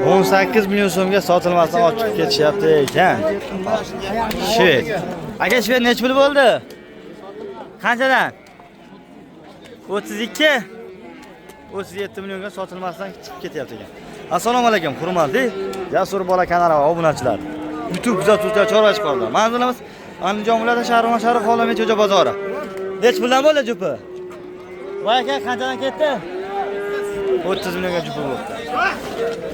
18 million so'mga sotilmasdan olib chiqib ketishyapti ekan. Shved. Aka, shved necha pul bo'ldi? Qanchadan? 32 37 millionga sotilmasdan chiqib ketyapti ekan. Assalomu alaykum, hurmatli Jasur bola kanali va obunachilari. YouTube kuzatuvchilar, chorvachi qoldi. Manzilimiz Andijon viloyati Shahrisabz shahri Xolami Cho'ja bozori. Necha puldan bo'ldi jupi? Voy aka, qanchadan ketdi? 30 millionga jupi bo'ldi.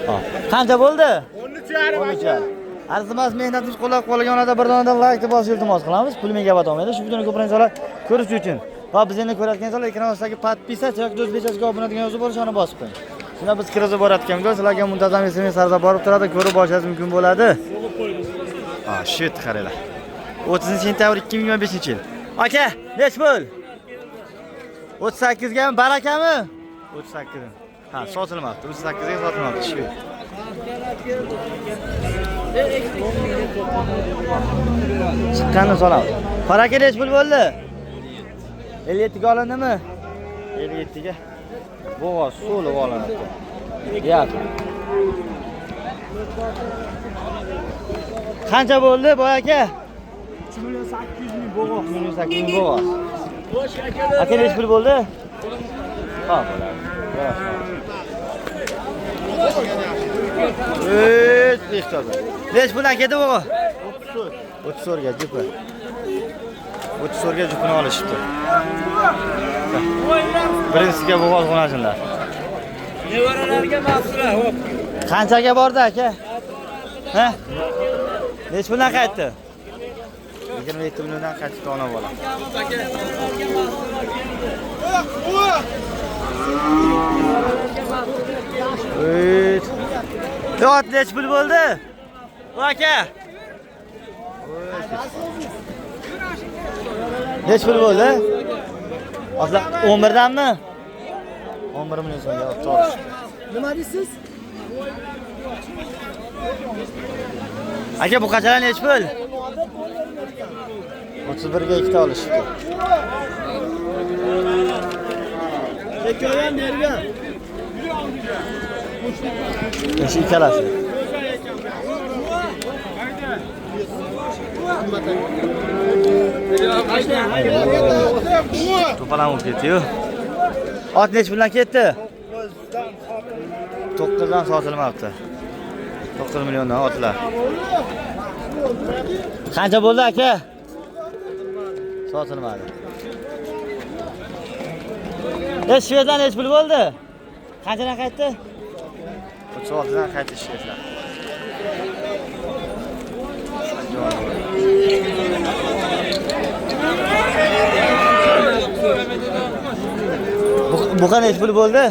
Hop. Qancha bo'ldi? 13,5. 13. Arzimas mehnatimiz qo'llab-quvvatlagan o'rnida bir donadan like deb bosib iltimos qilamiz. Pul megabayt olmaydi. Shu videoni ko'proq insonlar ko'rishi uchun. Va biz endi ko'rayotgan insonlar ekran ostidagi podpisatsiya yoki do'stbechasiga obuna degan yozuv bor, shuni bosib qo'ying. Shunda biz kirgizib borayotgan video sizlarga muntazam SMS tarzida borib turadi, ko'rib borishingiz mumkin bo'ladi. Ha, shu yerda qaranglar. 30 sentyabr 2025-yil. Aka, nech pul? 38 gami, barakami? 38. Ha, sotilmabdi. 38 ga sotilmabdi shu. Chiqqanini solamiz. Baraka nech pul bo'ldi? 57 ga olindimi? 57 ga. Bo'g'oz so'lib olinadi. Yo'q. Qancha bo'ldi, boy aka? 3 million 800 ming bo'g'oz. 3 million 800 ming bo'g'oz. Aka necha pul bo'ldi? Ha, bo'ladi. Ey, toza. Necha puldan ketdi bo'g'oz? 34 ga jupi. 34 ga jupini olishibdi. Birinchisiga bo'g'oz xonashinlar. Nevaralarga mahsulot, hop. Qanchaga bordi aka? Ha? Necha puldan qaytdi? 27 milliondan qaytibdi ona bola. Ey. Ot necha pul bo'ldi? Bu aka. Necha pul bo'ldi? Otlar 11 danmi? 11 million so'mga ot olishdi. Nima deysiz? Aka bu qanchadan necha pul? 31 ga ikkita olishibdi. Ikkovi ham bergan. Shu ikkalasi. To'palam bo'lib ketdi-yu. Ot necha puldan ketdi? 9 dan sotilmabdi. 9 milliondan otlar. Qancha bo'ldi aka? Sotilmadi. E, shvedlar necha pul bo'ldi? Qanchadan qaytdi? 36 dan qaytdi shvedlar. Bu qancha pul bo'ldi?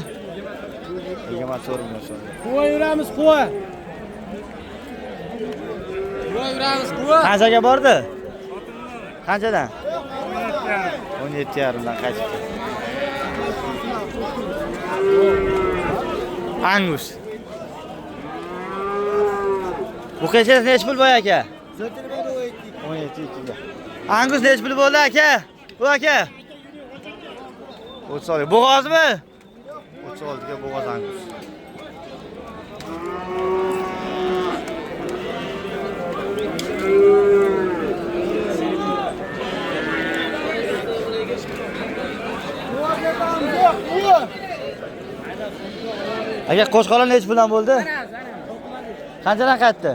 24 million so'm. Quva yuramiz, quva. Quva yuramiz, quva. Qanchaga bordi? Qanchadan? 17,5 dan qaytibdi. Angus. Bu qancha necha pul boy aka? 17,2 ga. Angus necha pul bo'ldi aka? Bu aka. 36. Bo'g'ozmi? 36 ga bo'g'oz Angus. Aka qo'shqolar necha puldan bo'ldi? Qanchadan qaytdi?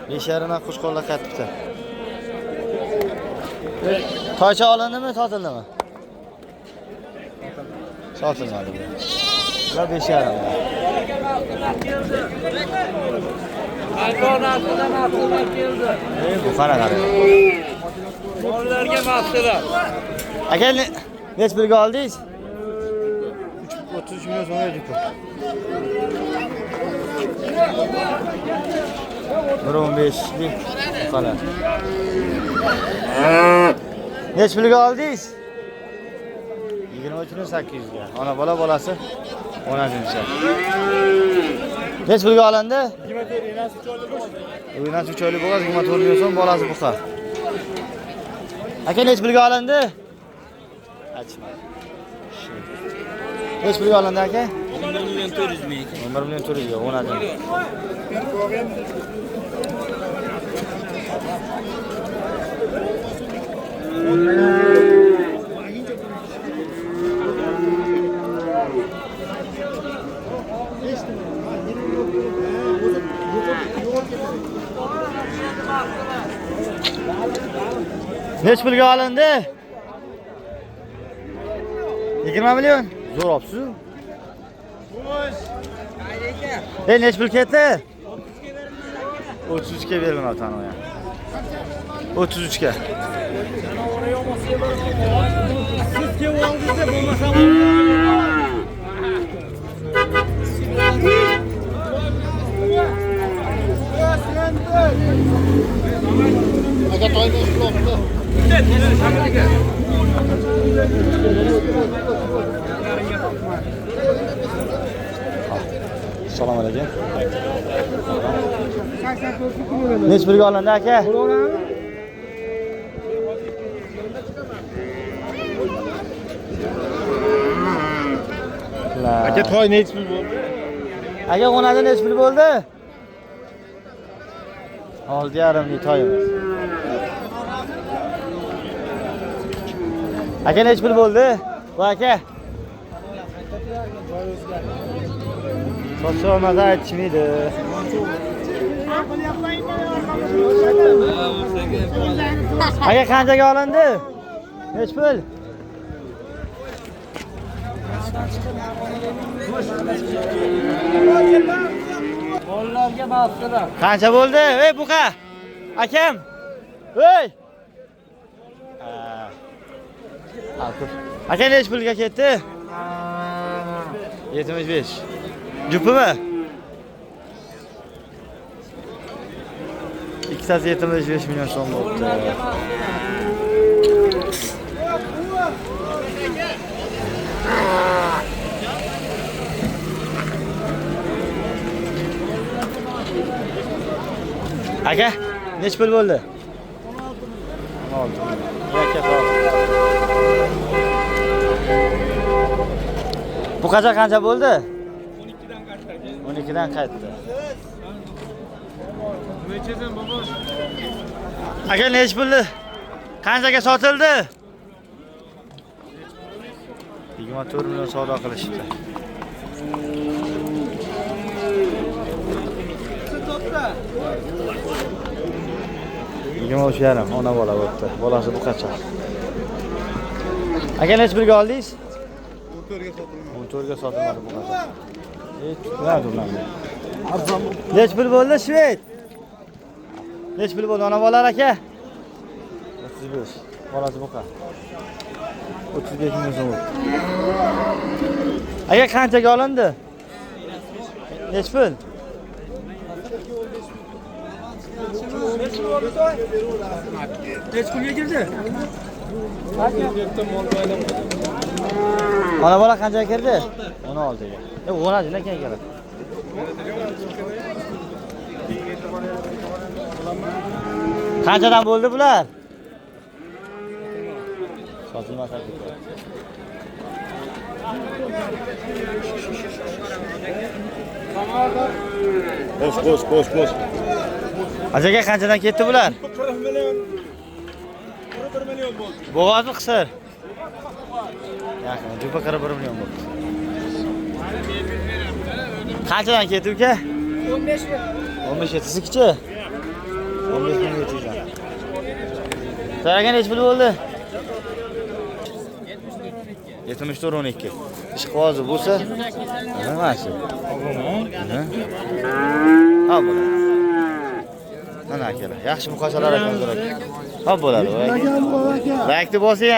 5,5 dan qo'shqolar qaytibdi. Toycha olindimi, sotildimi? Sotilmadi bu. Bular 5,5. Arzon narxida mahsulot keldi. Bu qanaqa? Bolalarga mahsulot. Aka necha pulga oldingiz? 33 million so'mga jupi. 1.15lik buqalar. Necha pulga oldingiz? 23 million 800 ga. Ona bola bolasi 10. Necha pulga olindi? 24 enasi 3 oylik bo'g'oz. Enasi 3 oylik bo'g'oz, 24 million so'm bolasi buqa. Aka necha pulga olindi? Aytishmadi. Necha pulga olindi aka? 11 million 400 ming. 11 million 400 ga o'nadi. Nech pulga olindi? 20 million. Zo'r olibsiz. Ey, nech pul ketdi? 33 ga berilmadi tanov ham. 33 ga. Siz kelib oldingizda bo'lmasa Aka toyni ushlabdi. Assalomu alaykum. Nech pulga olindi aka? Aka toy nech pul bo'ldi? Aka o'nada nech pul bo'ldi? 6,5 ming toyimiz. Aka nech pul bo'ldi? Bu aka. So'z olmasa aytishmaydi. Aka qanchaga olindi? Nech pul? Mollarga mafsura. Qancha bo'ldi? Ey buqa. Akam. Ey. Aka nech pulga ketdi? 75. Jupimi? Ikkitasi 75 million so'm bo'libdi. Aka, nech pul bo'ldi? 16 million. Aka, bu qacha qancha bo'ldi? 12 dan qaytdi aka. 12 dan qaytdi. Nechadan bobo? Aka nech puldi? Qanchaga sotildi? 24 million savdo qilishibdi. Yigirma uch yarim, ona bola bo'pti. Bolasi bu qacha. Aka nech pulga oldingiz? 14 ga sotilmadi. 14 ga sotilmadi bu qacha. Tutmadi ularni. Nech pul bo'ldi, Shved? Nech pul bo'ldi ona bolalar aka? 35. Bolasi buqa. 35 ming so'm. Aka qanchaga olindi? Nech pul? Nech pulga kirdi? Ona bola qanchaga kirdi? 16 ga. 16 lekin keladi. Qanchadan bo'ldi bular? Sotilmasa ketadi. Qo'sh, qo'sh, qo'sh, qo'sh. Aka qanchadan ketdi bular? 40 million. 41 million bo'ldi. Bo'g'ozmi qisir? Yaqin, jupa 41 million bo'ldi. Qanchadan ketdi uka? 15 ming. 15 ga sizniki-chi? 15 ming 700 dan. So'ragan nech pul bo'ldi? 74.12. Ishqibozi bo'lsa, mana shu. Ha bo'ladi. Mana akalar, yaxshi muqosalar ekan zo'r aka. Ha bo'ladi. Like bosing,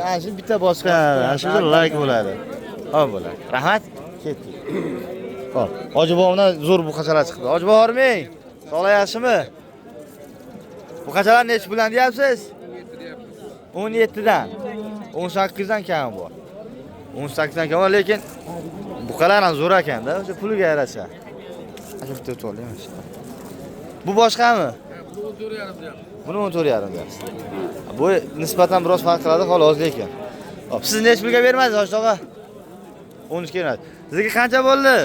ana shu bitta bosgan, ana shu like bo'ladi. Ha bo'ladi. Rahmat, ketdik. Xo'p, Hojibobdan zo'r buqachalar chiqdi. Hojibob hormang. Sog'lik yaxshimi? Buqachalar nechi puldan deyapsiz? 17 dan. 18 dan kam bor. 18 dan kam bor, lekin buqalar ham zo'r ekanda, o'sha puliga yarasha. Ana bitta to'g'ri emas. Bu boshqami? Buni 14,5 deyapsiz. Bu nisbatan biroz farq qiladi, xolos lekin. Hop, siz necha pulga bermadingiz, Hoji tog'a? 13 ga bermadi. Sizga qancha bo'ldi?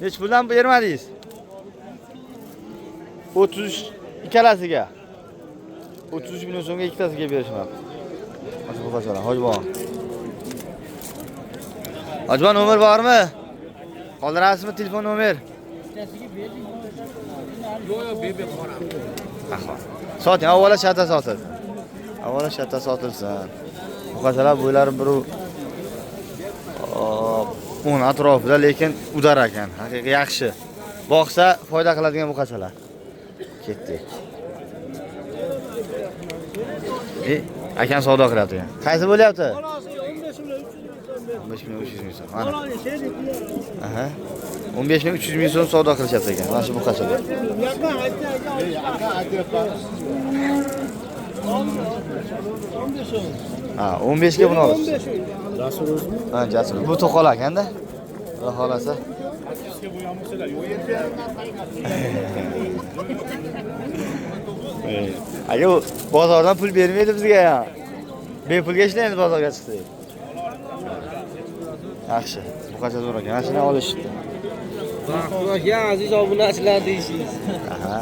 Necha puldan bermadingiz? 33 ikkalasiga. 33 million so'mga ikkitasiga berishmabdi. Mana shu buqachalar, Hojibon. Hojibon nomer bormi? Qoldirasizmi telefon nomer? Yo'q, bebe qoram. Aha. Soting, avvalo shartta sotilsin. Avvalo shartta sotilsin. Buqachalar bo'ylari bir 10 atrofida, lekin udar ekan. Haqiqiy yaxshi. Boqsa foyda qiladigan buqachalar. Ketdik. Akam savdo qilyapti ekan. Qaysi bo'lyapti? 15 million 300 ming so'm. Mana. Aha. 15 million 300 ming so'm savdo qilishyapti ekan. Mana shu buqachalar. Ha, 15 ga buni olasiz. Jasur o'zimi? Ha, Jasur. Bu to'qol ekanda. Xudo xolasa. Aka, u bozordan pul bermaydi bizga ya. Bepulga ishlaymiz bozorga chiqsak. Yaxshi. Buqacha zo'r ekan. Mana shuni olishdi. Ya aziz obunachilar deysiz. Aha.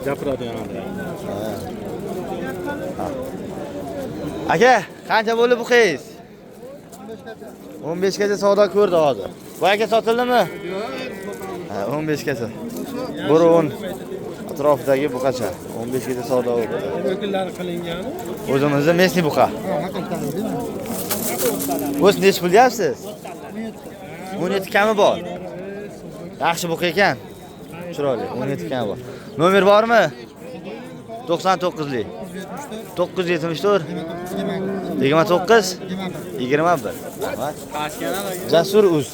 Gapiradi yana. Aka, qancha bo'ldi bu qiz? 15 gacha savdo ko'rdi hozir. Bu aka sotildimi? Ha, 15 gacha. Bir 10 atrofidagi buqacha 15 gacha savdo bo'ldi. Vakillari qilingani. O'zimizda mesni buqa. O'z necha pul deyapsiz? 17 kami bor. Yaxshi buqa ekan. Chiroyli, 17 kami bor. Nomer bormi? 99lik. 974 29 21. Rahmat. Jasur uz.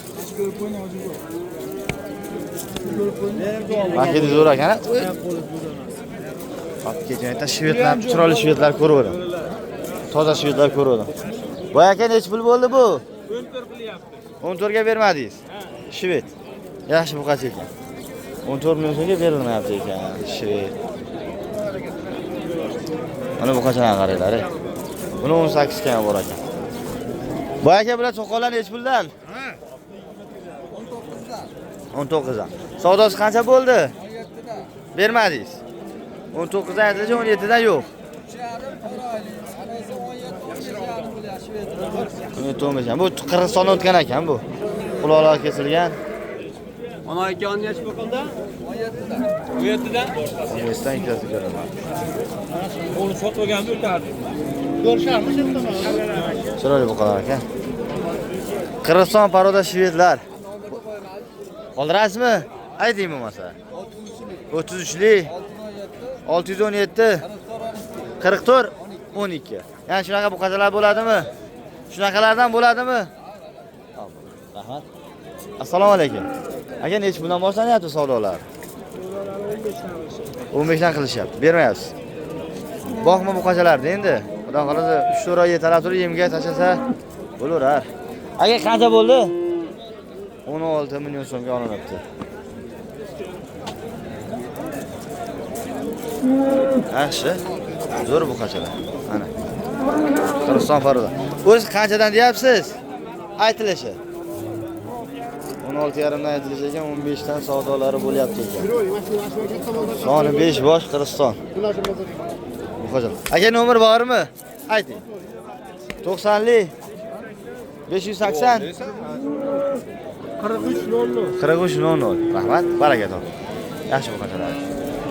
Maketi zo'r ekan. Hop, shvetlar, chiroyli shvetlar ko'raverdim. Toza shvetlar ko'raverdim. Bu aka necha pul bo'ldi bu? 14 qilyapti. 14 ga bermadingiz. Shvet. Yaxshi buqacha ekan. 14 million so'mga berilmayapti ekan shvet. Mana bu qachon qaranglar. Buni 18 ga ham bor ekan. Bu aka bular cho'qonlar necha puldan? Ha. 19 dan. Savdosi qancha bo'ldi? 17 dan. Bermadingiz. 19 dan aytilishi 17 dan yo'q. 17 15. Bu Qirg'izistondan o'tgan ekan bu. Quloqlar kesilgan. Ona aka necha pul qildi? 17 dan. 17 dan. 17 dan ikkitasi ko'raman. Qo'li sotib olganda o'tardi. Ko'rishamiz endi. Chiroyli buqalar ekan. Qirg'iziston paroda shvedlar. Qoldirasizmi? Ayting bo'lmasa. 33lik 617 44 12. Ya'ni shunaqa buqachalar bo'ladimi? Shunaqalardan bo'ladimi? Rahmat. Assalomu alaykum. Aka, necha puldan boshlanyapti savdolar? 15 dan qilishyapti. Bermayapsiz. Boqma buqachalarni endi. Xudo xolasa 3-4 oy yetalab turib yemga tashlasa bo'laverar. Aka, qancha bo'ldi? 16 million so'mga olinibdi. Yaxshi. Zo'r buqachalar. Ana. Qirg'iziston paroda. O'zi qanchadan deyapsiz? Aytilishi. 16,5 dan aytilishi ekan, 15 dan savdolari bo'lyapti ekan. Soni 5 bosh Qirg'iziston. Buqachalar. Aka, nomer bormi? Ayting. 90lik 580 43 00. 43 00. Rahmat, baraka toping. Yaxshi buqachalar.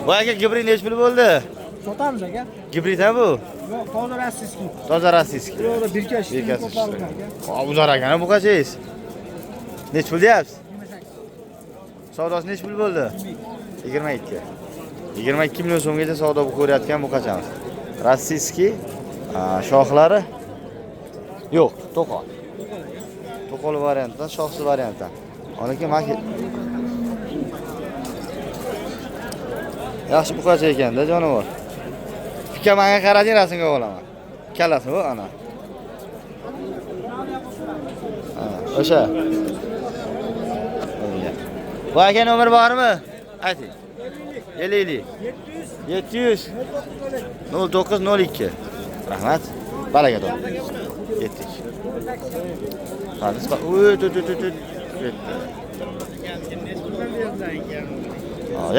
Bu aka gibrid necha pul bo'ldi? Sotamiz aka. Gibrid ha bu? Yo'q, toza rossiyskiy. Toza rossiyskiy. Yo'q, birkash. Birkasi. Uzar ekan buqachangiz. Necha pul deyapsiz? 28. Savdosi necha pul bo'ldi? 22. 22 million so'mgacha savdo ko'rayotgan buqachamiz. Rossiyskiy, shoxlari yo'q, to'qol. To'qol variantdan, shoxsiz variantdan. Lekin maki yaxshi buqacha ekanda jonivor. Fikka menga qarading, rasmga olaman. Kallasi bu ana. Ana, o'sha. Bu aka nomer bormi? Ayting. 50 700 09 02. Rahmat. Baraka toping. Yetdik. O't o't o't o't.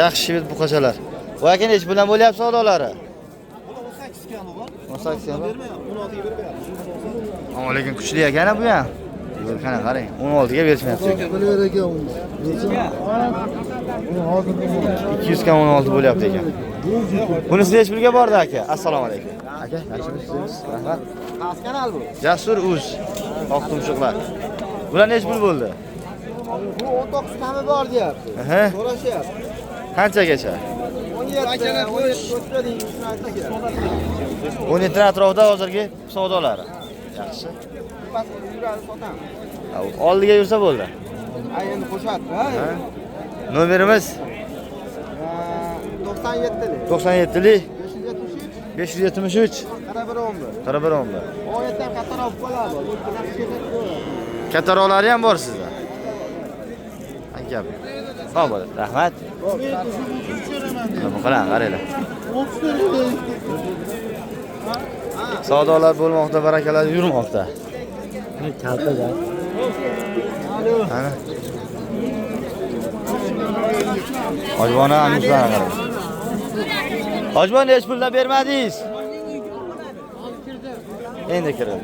Yaxshi shved buqachalar. Bu aka nechi puldan bo'lyapti savdolari? 18 kami bor. 18 kami? 16 ga bermayapti. Ammo lekin kuchli ekan bu ham. Qana qarang, 16 ga berishmayapti ekan. Bo'lar ekan unda. 200 kam 16 bo'lyapti ekan. Bunisi nechi pulga bordi aka? Assalomu alaykum. Aka, yaxshimisiz? Rahmat. Qaysi kanal bu? Jasur uz. Oq tumshuqlar. Bular nechi pul bo'ldi? Bu 19 kami bor deyapti. So'rashyapti. Qanchagacha? 17, 17 atrofida hozirgi savdolari. Yaxshi. Oldiga yursa bo'ldi. Ha, endi qo'shadi, ha. Nomerimiz 97lik. 97lik 573 573 41 11. 41 11. Oyatdan kattaroq bo'ladi. Kattaroqlari ham bor sizda. Gap. Sog' bo'ling. Rahmat. Bu qarang, qaranglar. Savdolar bo'lmoqda, barakalar yurmoqda. Ana. Hojibona anuslarga qarang. Hojibon necha puldan bermadingiz? Endi kirdi.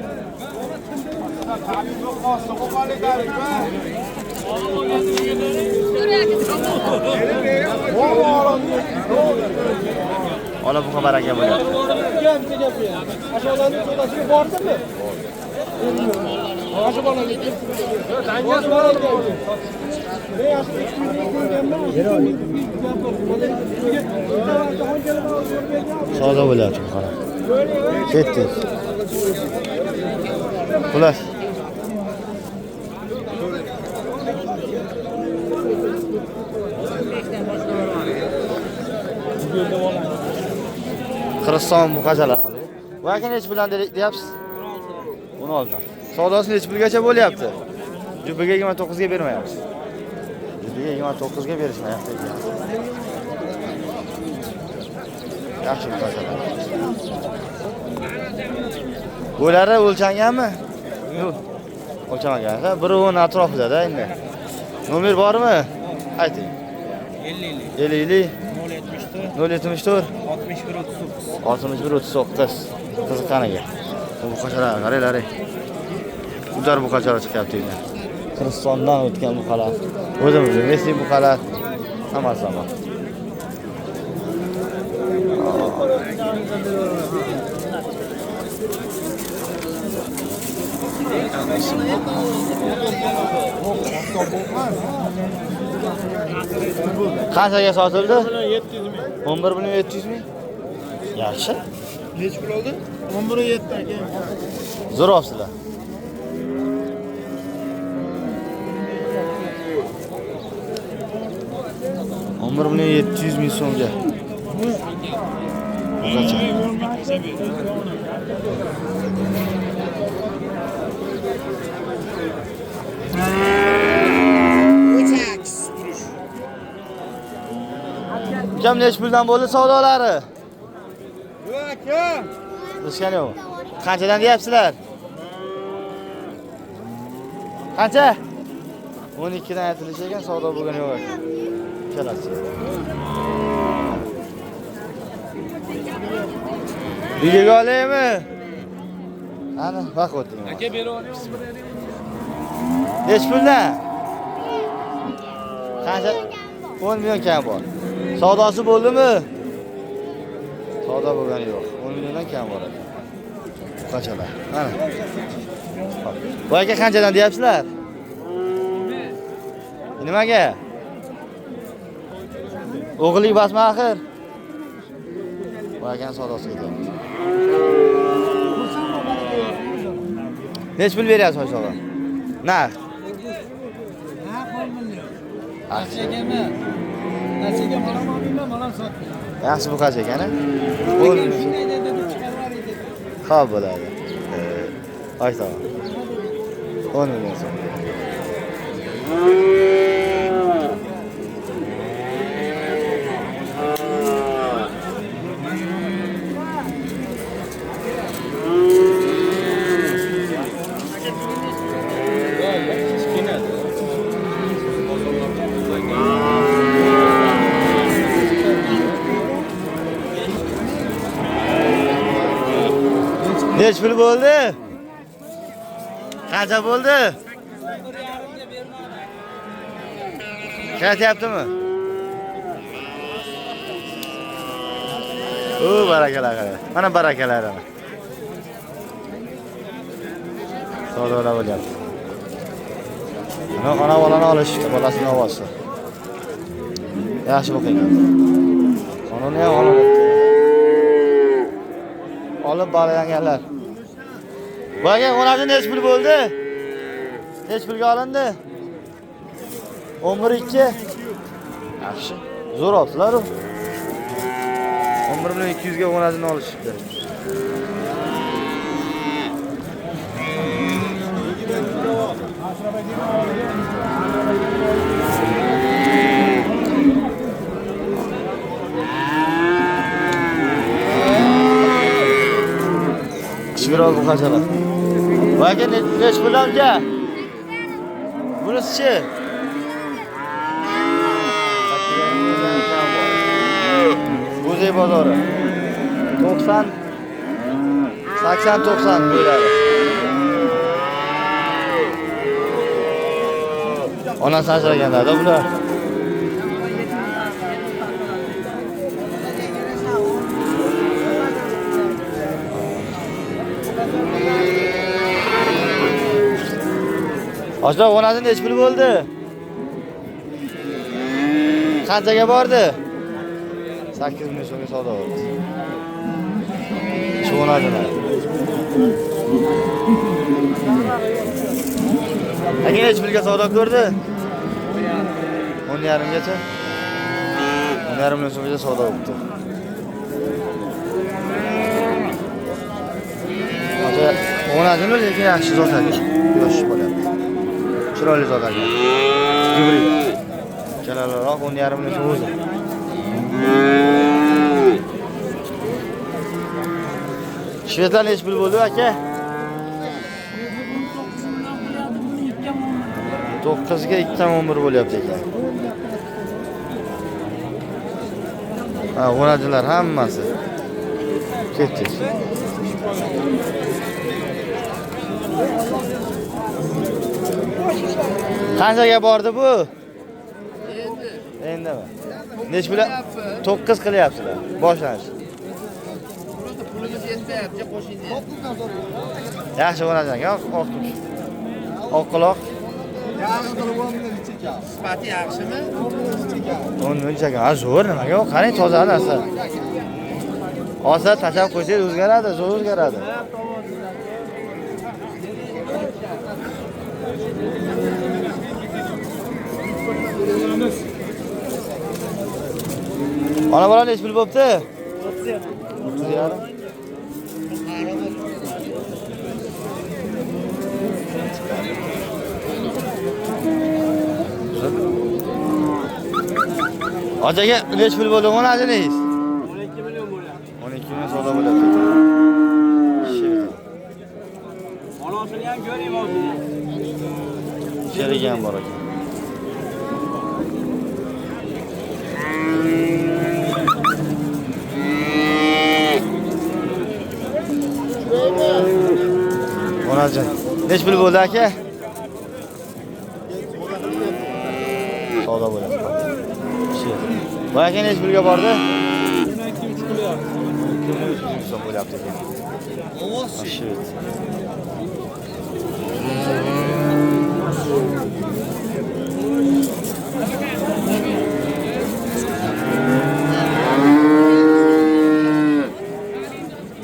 Ola buqa baraka bo'lyapti. Savdo bo'lyapti bu qara. Ketdik. Xullas. Qirg'iziston buqachalar. Bu aka nechi puldan deyapsiz? 16. Savdosi nechi pulgacha bo'lyapti? Jubiga 29 ga bermayapsiz. Jubiga 29 ga berishmayapti ekan. Yaxshi buqachalar. Bular o'lchanganmi? Yo'q. O'lchamagan. 1.10 atrofida-da endi. Nomer bormi? Ayting. 50 50 074 074 61 39 61 39. Qiziqqaniga. Bu buqachalar qaranglar. Udar buqachalar chiqyapti endi. Qirg'izistondan o'tgan buqalar. O'zimizning mesli buqalar hammasi bor. Qanchaga sotildi? 11 million 700 ming. Yaxshi. Necha pul oldi? 11.7 aka. Zo'r olibsizlar. 11 700 ming so'mga. Buqacha. Ukam necha puldan bo'ldi savdolari? Yo'q aka. Bilishgani yo'q. Qanchadan deyapsizlar? Qancha? 12 dan aytilishi ekan, savdo bo'lgani yo'q ekan. Kelasiz. Uyga olaymi? Ana, vaqt o'tdi. Aka berib oling. Necha puldan? Qancha? 10 million kam bor. Savdosi bo'ldimi? Savdo bo'lgani yo'q. 10 milliondan kam bor ekan. Buqachalar. Mana. Bu aka qanchadan deyapsizlar? Nimaga? O'g'illik basma axir. Bu akani savdosi ketyapti. Necha pul beryapsiz hoji tog'a? Narx. Narx 10 million. Nasiyaga. Nasiyaga malam olmayman, malam sotmayman. Yaxshi buqacha ekan-a? Xo'p bo'ladi. Hoji tog'a. 10 million so'm. Nech pul bo'ldi? Qancha bo'ldi? Ketyaptimi? O barakalar qara. Mana barakalar ana. Savdolar bo'lyapti. Ana ona bolani olishdi, bolasini ovozi. Yaxshi o'qigan. Onani ham olib. Olib baralanganlar. Bu aka onasi nech pul bo'ldi? Nech pulga olindi? 11.2. Yaxshi. Zo'r olibsizlar u. 11 million 200 ga onasini olishibdi. Kichikroq bu qachalar. Bu aka nech puldan aka? Bunisi-chi? Bo'zay bozori. 90 80 90 bo'ladi. Onasi ajraganlar-da bular. Aka, onasi nech pul bo'ldi? Qanchaga bordi? 8 million so'mga savdo bo'ldi. Shu onasini. Aka nech pulga savdo ko'rdi? 10.5 gacha. 10.5 million so'mga savdo bo'ldi. Aka, onasini lekin yaxshi zot ekan. Yosh bo'lyapti. Chiroyli zot ekan. Gibrid. Jalalaroq 10.5 million so'm o'zi. Shvedlar nech pul bo'ldi aka? 9 ga 2.11 bo'lyapti ekan. Ha, o'najilar hammasi. Ketdik. Qanchaga bordi bu? Endimi? Nech pul? 9 qilyapsizlar. Boshlanish. Pulimiz yetmayapti, qo'shing. Yaxshi o'najan, oq oq quloq. Sifati yaxshimi? 10 million ekan. Ha, zo'r nimaga? Qarang, toza narsa. Olsa tashlab qo'ysangiz o'zgaradi, zo'r o'zgaradi. Ona bola nech pul bo'pti? 30.5. Otaga nech pul bo'ldi o'najiningiz? 12 million bo'lyapti. 12 million savdo bo'lyapti. Onasini ham ko'ring hozir. Sherigi ham bor ekan. Onajin, nech pul bo'ldi aka? Savdo bo'lyapti. Bu aka nech pulga bordi? 12.3 qilyapti. 2.3 so'm bo'lyapti ekan. Ovoz.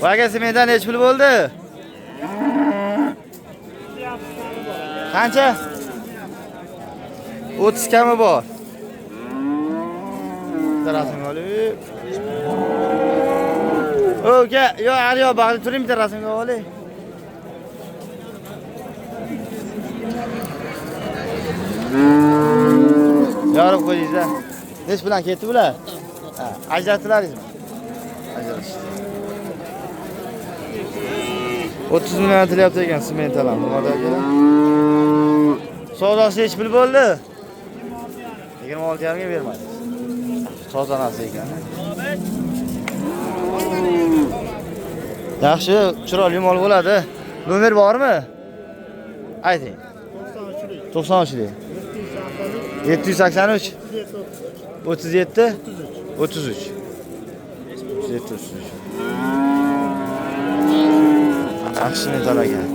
Bu aka semendan nech pul bo'ldi? Qancha? 30 kami bor. Bitta rasmga olib. Oka, yo, ari yo, bag'da turing, bitta rasmga oling. Yorib qo'ydingiz-a. Nech bilan ketdi bular? Ha, ajratdilaringizmi? Ajratishdi. 30 million aytilyapti ekan sementalar. Nimada akalar? Savdosi nech pul bo'ldi? 26,5 ga bermadingiz. Toza narsa ekan. Yaxshi, chiroyli mol bo'ladi. Nomer bormi? Ayting. 93lik. 783 37 33. 37 33. Yaxshi metal ekan.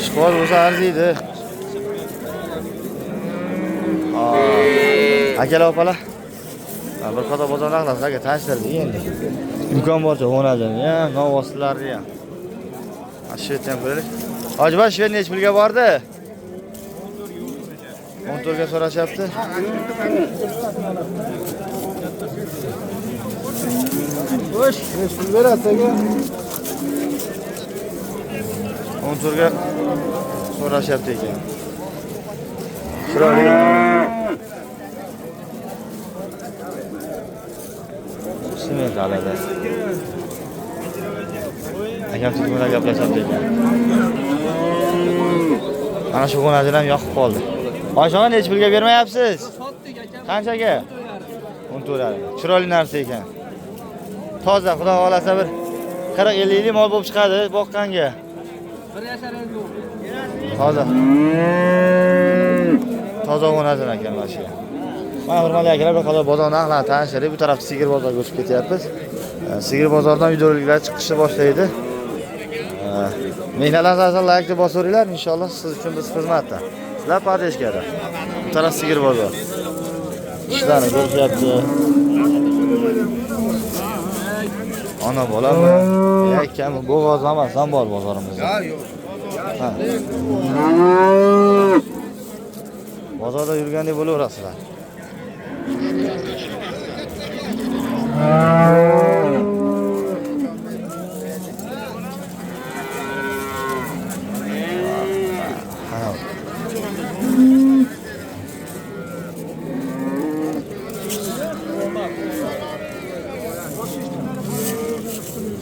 Ishqor bo'lsa arziydi. Akalar, opalar. Bir qator bozor narxlarini sizlarga tanishtirdik endi. Imkon boricha xo'najini ham, novvoslarni ham. Mana shu yerda ham ko'raylik. Hojibosh, shu yer necha pulga bordi? 14 ga so'rashyapti. Xo'sh, pul berasiz aka. 14 ga so'rashyapti ekan. Chiroyli. Sement alada. Akam telefonda gaplashyapti ekan. Mana shu xo'najini ham yoqib qoldi. Oyshaxon, necha pulga bermayapsiz? Qanchaga? 14. Chiroyli narsa ekan. Toza, xudo xolasa bir 40-50 yillik mol bo'lib chiqadi boqqanga. Toza. Toza xo'najin ekan mana shu. Mana hurmatli akalar, bir qator bozor narxlarini tanishtirdik. Bu tarafda sigir bozoriga o'tib ketyapmiz. Sigir bozoridan videoliklar chiqishni boshlaydi. Mehnatlarni like deb bosaveringlar, inshaalloh siz uchun biz xizmatda. Sizlar podeshkada. Bu taraf sigir bozor. Ishlarni ko'rishyapti. Ona bolami? Yakami, bo'g'oz hammasi bor bozorimizda. Yo'q. Ha. Bozorda yurgandek bo'laverasizlar. Ha.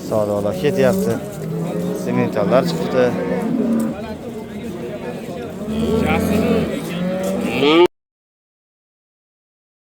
Savdolar ketyapti. Sementallar chiqdi.